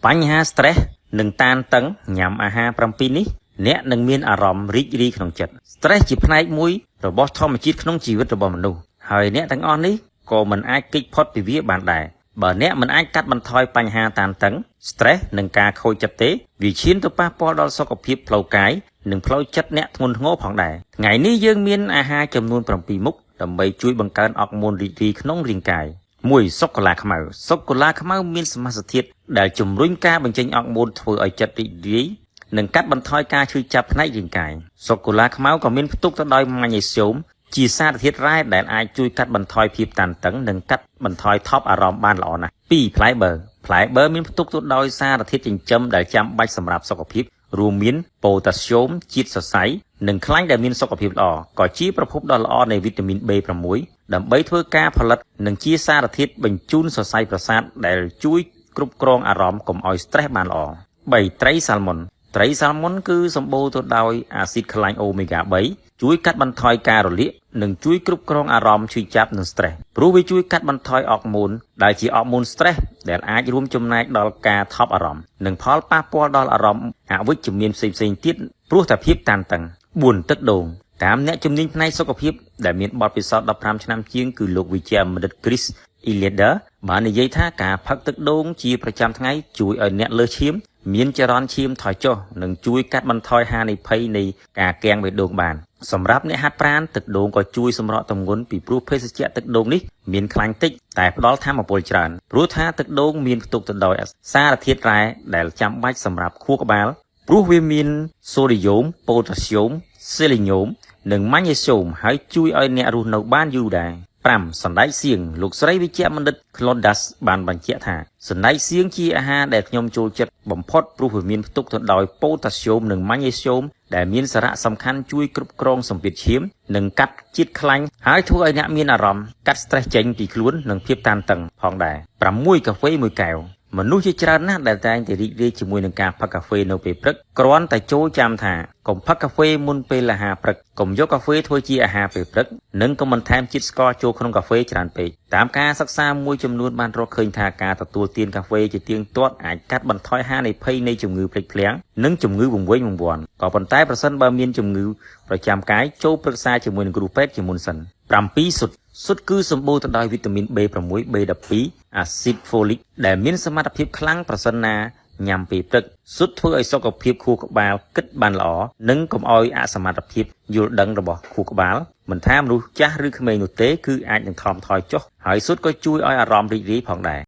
បញ្ហា stress និងតានតឹងញ៉ាំអាហារ7នេះអ្នកនឹងមានអារម្មណ៍រីករាយក្នុងចិត្ត stress ជាផ្នែកមួយរបស់ធម្មជាតិក្នុងជីវិតរបស់មនុស្សហើយអ្នកទាំងអស់នេះក៏មិនអាចគេចផុតពីវាបានដែរបើអ្នកមិនអាចកាត់បន្ថយបញ្ហាតានតឹង stress និងការខូចចិត្តទេវាឈានទៅប៉ះពាល់ដល់សុខភាពផ្លូវកាយនិងផ្លូវចិត្តអ្នកធ្ងន់ធ្ងរផងដែរថ្ងៃនេះយើងមានអាហារចំនួន7មុខដើម្បីជួយបង្កើនអ័រម៉ូនរីករាយក្នុងរាងកាយ1សូកូឡាខ្មៅសូកូឡាខ្មៅមានសមាសធាតុដែលជំរុញការបញ្ចេញអ័រម៉ូនធ្វើឲ្យចិត្តរីករាយនិងកាត់បន្ថយការឈឺចាប់ផ្នែករាងកាយសូកូឡាខ្មៅក៏មានផ្ទុកទៅដោយម៉ាញ៉េស្យូមជាសារធាតុរ៉ែដែលអាចជួយកាត់បន្ថយភាពតានតឹងនិងកាត់បន្ថយថប់អារម្មណ៍បានល្អណាស់2ផ្លែបឺផ្លែបឺមានផ្ទុកទៅដោយសារធាតុចិញ្ចឹមដែលចាំបាច់សម្រាប់សុខភាពរួមមានប៉ូតាស្យូមជាតិសរសៃនិងខ្លាញ់ដែលមានសុខភាពល្អក៏ជាប្រភពដ៏ល្អនៃវីតាមីន B6 ដើម្បីធ្វើការផលិតនិងជាសារធាតុបញ្ជូនសរសៃប្រសាទដែលជួយគ្រប់គ្រងអារម្មណ៍កុំឲ្យ stress បានល្អ3ត្រីសាល់មុនត្រីសាល់មុនគឺសម្បូរទៅដោយអាស៊ីតខ្លាញ់អូមេហ្គា3ជួយកាត់បន្ថយការរលាកនិងជួយគ្រប់គ្រងអារម្មណ៍ឈឺចាប់និង stress ព្រោះវាជួយកាត់បន្ថយអ័រម៉ូនដែលជាអ័រម៉ូន stress ដែលអាចរួមចំណែកដល់ការថប់អារម្មណ៍និងផលប៉ះពាល់ដល់អារម្មណ៍អវិជ្ជមានផ្សេងៗទៀតព្រោះតែភាពតានតឹង4ទឹកដូងតាមអ្នកជំនាញផ្នែកសុខភាពដែលមានបទពិសោធន៍15ឆ្នាំជាងគឺលោកវិជ្ជបណ្ឌិត Chris Eliader បាននិយាយថាការផឹកទឹកដូងជាប្រចាំថ្ងៃជួយឲ្យអ្នកលើសឈាមមានចរន្តឈាមថយចុះនិងជួយកាត់បន្ថយហានិភ័យនៃការគាំងបេះដូងបានសម្រាប់អ្នកហាត់ប្រាណទឹកដូងក៏ជួយសម្រកទម្ងន់ពីព្រោះភេសជ្ជៈទឹកដូងនេះមានខ្លាញ់តិចតែផ្ដល់ថាមពលច្រើនព្រោះថាទឹកដូងមានផ្ទុកទៅដោយសារធាតុរ៉ែដែលចាំបាច់សម្រាប់ខួរក្បាលព្រោះវាមានសូដ្យូមប៉ូតាស្យូមសេលេញ៉ូមនិងម៉ាញ៉េស្យូមហើយជួយឲ្យអ្នករស់នៅបានយូរដែរ5សណ្តែកសៀងលោកស្រីវិជ្ជបណ្ឌិត Claudas បានបញ្ជាក់ថាសណ្តែកសៀងជាអាហារដែលខ្ញុំចូលចិត្តបំផុតព្រោះវាមានផ្ទុកទៅដោយប៉ូតាស្យូមនិងម៉ាញ៉េស្យូមដែលមានសារៈសំខាន់ជួយគ្រប់គ្រងសម្ពាធឈាមនិងកាត់ជាតិខ្លាញ់ហើយធ្វើឲ្យអ្នកមានអារម្មណ៍កាត់ stress ចេញពីខ្លួននិងភាពតានតឹងផងដែរ6កាហ្វេមួយកែវមនុស្សជាច្រើនណាស់ដែលតែងតែរីករាយជាមួយនឹងការផឹកកាហ្វេនៅពេលព្រឹកគ្រាន់តែចូលចាំថាកុំផឹកកាហ្វេមុនពេលអាហារព្រឹកកុំយកកាហ្វេធ្វើជាអាហារពេលព្រឹកនិងកុំបន្ថែមជាតិស្ករចូលក្នុងកាហ្វេច្រើនពេកតាមការសិក្សាមួយចំនួនបានរកឃើញថាការទទួលទានកាហ្វេជាទៀងទាត់អាចកាត់បន្ថយហានិភ័យនៃជំងឺភ្លេចភ្លាំងនិងជំងឺវង្វេងវង្វាន់ក៏ប៉ុន្តែប្រសិនបើមានជំងឺប្រចាំកាយចូលប្រឹក្សាជាមួយនឹងគ្រូពេទ្យជាមុនសិន7ស៊ុតស៊ុតគឺសម្បូរទៅដោយវីតាមីន B6 B12 អាស៊ីតហ្វូលិកដែលមានសមត្ថភាពខ្លាំងប្រសិនណាញ៉ាំពេលព្រឹកស៊ុតធ្វើឲ្យសុខភាពខួរក្បាលគិតបានល្អនិងកុំឲ្យអសមត្ថភាពយល់ដឹងរបស់ខួរក្បាលមិនថាមនុស្សចាស់ឬក្មេងនោះទេគឺអាចនឹងថមថយចុះហើយស៊ុតក៏ជួយឲ្យអារម្មណ៍រីករាយផងដែរ។